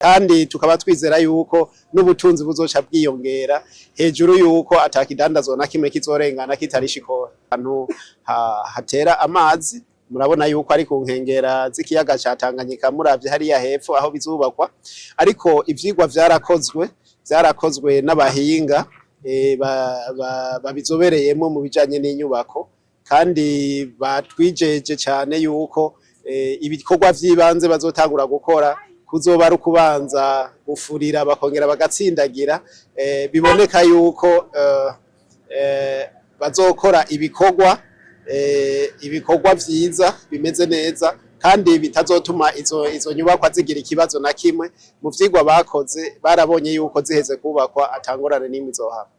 Kandi tukaba twizera yuko n'ubutunzi buzoca bwiyongera hejuru yuko atakidandazwa na kimwe kizorengana kitarishe ikori. Ahantu hatera amazi, murabona yuko ari ku nkengera z'ikiyaga ca Tanganyika, muravye hariya hepfo aho bizubakwa. Ariko ivyigwa vyarakozwe n'abahinga babizobereyemo mu bijanye n'inyubako, kandi batwijeje cane yuko ibikorwa vy'ibanze bazotangura gukora kuzoba ari ukubanza gufurira, bakongera bagatsindagira. Biboneka yuko bazokora ibikorwa vyiza bimeze neza kandi bitazotuma izo nyubakwa zigira ikibazo na kimwe. Mu vyigwa bakoze barabonye yuko ziheze kubakwa atangorane n'imwe izohaba.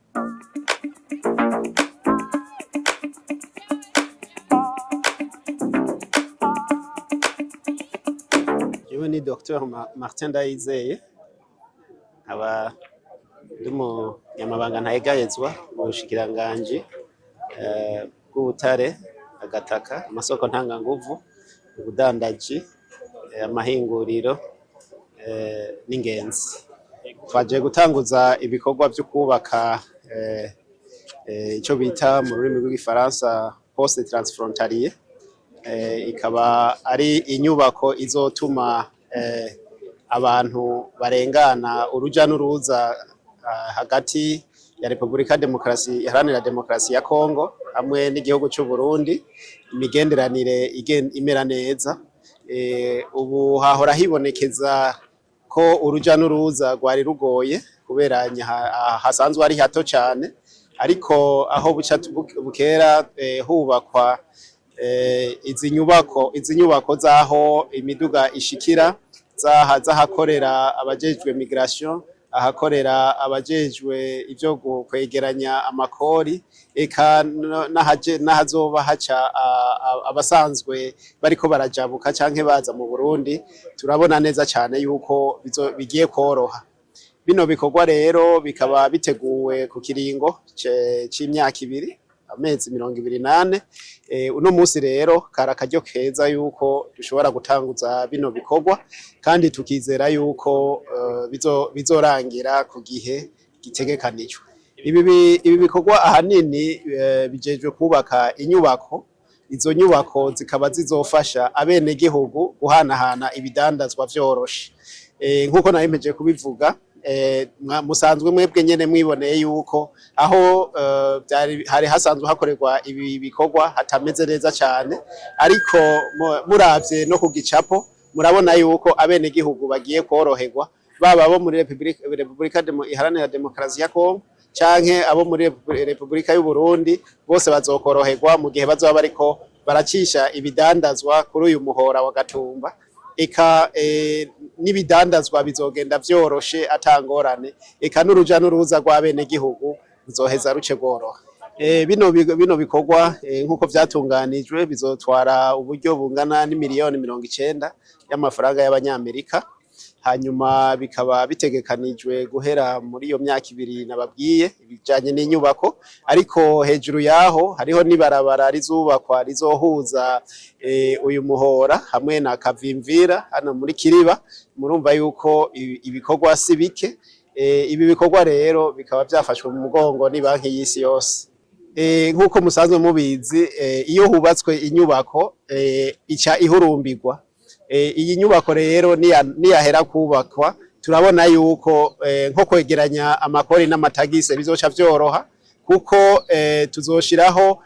Jewe ni Dr Martin Ndayizeye, nkaba ndi umunyamabanga ntayegayezwa mu bushikiranganji bw'ubutare, agataka, amasoko ntanganguvu, ubudandaji, amahinguriro n'ingenzi. Twaje gutanguza ibikorwa vyo kubaka ico bita mu rurimi rw'igifaransa poste transfrontalier, ikaba ari inyubako izotuma abantu barengana, uruja n'uruza hagati ya Repubulika Demokarasi Iharanira Demokarasi ya Kongo hamwe n'igihugu c'u Burundi, imigenderanire imera neza. Ubu hahora hibonekeza ko uruja n'uruza rwari rugoye kubera hasanzwe ari hato cane, ariko aho buca bukera hubakwa izi nyubako z'aho imiduga ishikira, z'ahakorera abajejwe migration, ahakorera abajejwe ivyo kwegeranya amakori, eka n'ahazoba haca abasanzwe bariko barajabuka canke baza mu Burundi, turabona neza cane yuko bigiye kworoha. Bino bikorwa rero bikaba biteguwe ku kiringo c'imyaka 2, amezi 24. Uno musi rero kari akaryo keza yuko dushobora gutanguza bino bikorwa, kandi tukizera yuko bizorangira ku gihe gitegekanijwe. Ibi bikorwa ahanini bijejwe kubaka inyubako. Izo nyubako zikaba zizofasha abenegihugu guhanahana ibidandazwa vyoroshe. Nkuko nari mpejeje kubivuga, musanzwe mwebwe nyene mwiboneye yuko aho hari hasanzwe hakorerwa ibi bikorwa hatameze neza cane, ariko muravye no ku gicapo murabona yuko abenegihugu bagiye kworoherwa, baba abo muri Repubulika Iharanira Demokarasi ya Kongo canke abo muri Repubulika y'u Burundi, bose bazokoroherwa mu gihe bazoba bariko baracisha ibidandazwa kuri uyu muhora wa Gatumba. Eka n'ibidandazwa bizogenda vyoroshe atangorane, eka n'uruja n'uruza rw'abenegihugu ruzoheza ruce rworoha. Bino bikorwa nk'uko vyatunganijwe bizotwara uburyo bungana n'imiliyoni 90 y'amafaranga y'abanyamerika, hanyuma bikaba bitegekanijwe guhera muri iyo myaka 2 nababwiye ibijanye n'inyubako. Ariko hejuru yaho hariho n'ibarabara rizubakwa rizohuza uyu muhora hamwe na Kavimvira hano muri Kiriba. Murumva yuko ibikorwa si bike. Ibi bikorwa rero bikaba vyafashwe mu mugongo ni Banki y'Isi Yose. Nk'uko musanzwe mubizi, iyo hubatswe inyubako ica ihurumbirwa. Iyi nyubako rero niyahera kubakwa, turabona yuko nko kwegeranya amakori n'amatagisi bizoca vyoroha, kuko tuzoshiraho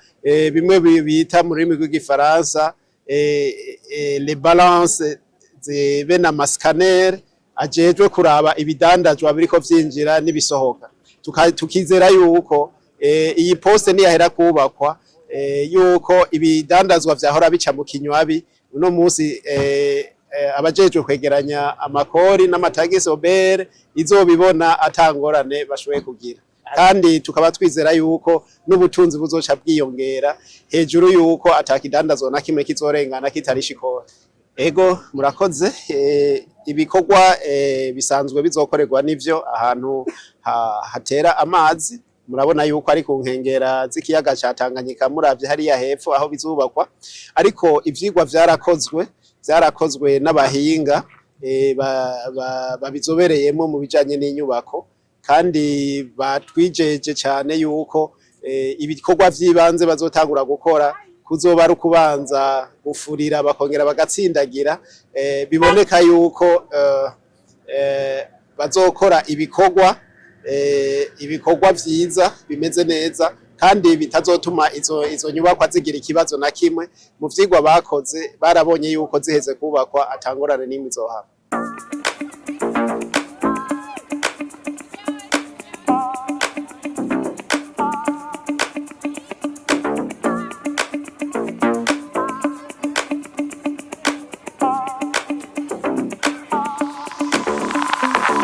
bimwe bita mu rurimi rw'igifaransa les balances, be n'ama scanner ajejwe kuraba ibidandazwa biriko vyinjira n'ibisohoka. Tukizera yuko iyi poste niyahera kubakwa, yuko ibidandazwa vyahora bica mu kinywabi, uno musi abajejwe kwegeranya amakori n'amatagisi, OBR, izobibona atangorane bashoboye kugira. Kandi tukaba twizera yuko n'ubutunzi buzoca bwiyongera hejuru yuko atakidandazwa na kimwe kizorengana kitarishe ikori. Ego, murakoze. Ibikorwa bisanzwe bizokorerwa n'ivyo ahantu hatera amazi, murabona yuko ari ku nkengera z'ikiyaga ca Tanganyika, muravye hariya hepfo aho bizubakwa. Ariko ivyigwa vyarakozwe n'abahinga. babizobereyemo mu bijanye n'inyubako, kandi batwijeje cane yuko ibikorwa vy'ibanze bazotangura gukora kuzoba ari ukubanza gufurira, bakongera bagatsindagira. Biboneka yuko bazokora ibikorwa vyiza bimeze neza kandi bitazotuma izo nyubakwa zigira ikibazo na kimwe. Mu vyigwa bakoze barabonye yuko ziheze kubakwa atangorane n'imwe izohaba.